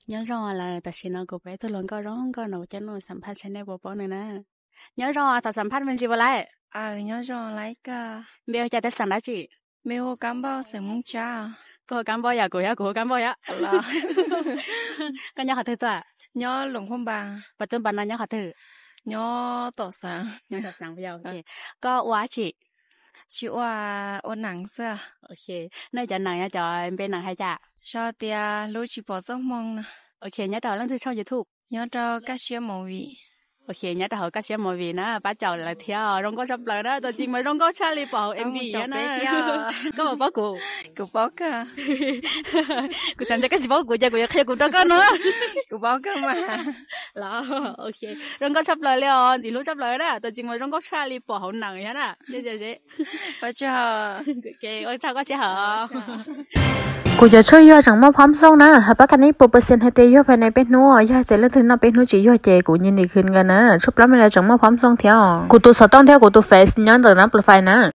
Nyob zoo lawm, tam sim no kuv peb tug hluas nkauj zoo nkauj no kuv coj nug xam phaj tshaj nej puas paub nws na. Nyob zoo, thov xam phaj me ntsis puas laij? Npe hu cas, tej xeem dab tsi? Koj hu Kab Npauj yog kuv yog kuv hu Kab Npauj yog. Koj nyob qhov twg tuaj? Pas txuj pas no nyob qhov twg? Koj ua dab tsi? Tsis ua, ua nees xwb. Nej cov nees yog cov npe nees hais cas? Tias hlub tsis pom txoj hmoo no. Ok, nyob rau leej twg tshooj YouTube? Nyob rau Kaj Siab Movie. Ok, nyob rau hauv Kaj Siab Movie na, pab caum lawv thiab, zoo nkauj tshaj plaws na, tus txiv mas zoo nkauj tshaj li pom hauv M V na. Koj puas paub kuv? Kuv paub kawg. Kuv xav ntshe koj tsis paub kuv ces kuv yuav qhia kuv rau koj no. Kuv paub kawg mas. Los, ok, zoo nkauj tshaj plaws li os, ntxim hlub tshaj plaws na, tus txiv mas zoo nkauj tshaj li pom hauv nees thiab na. Ua tsaug koj sij hawm. Kuv cov tshuaj yuag tseem muaj phab xoo na, hais pab kaj neb puas percent hais tias yuag pem nej peb hnub, yog hais tias leej twg noj peb hnub tsis yuag ces kuv nyiag nws khwv nkaus na, tshuaj plab me las tseem muaj phab xoo thiab. Kuv tus xov tooj thiab kuv tus Face nyob ntawm no profile na.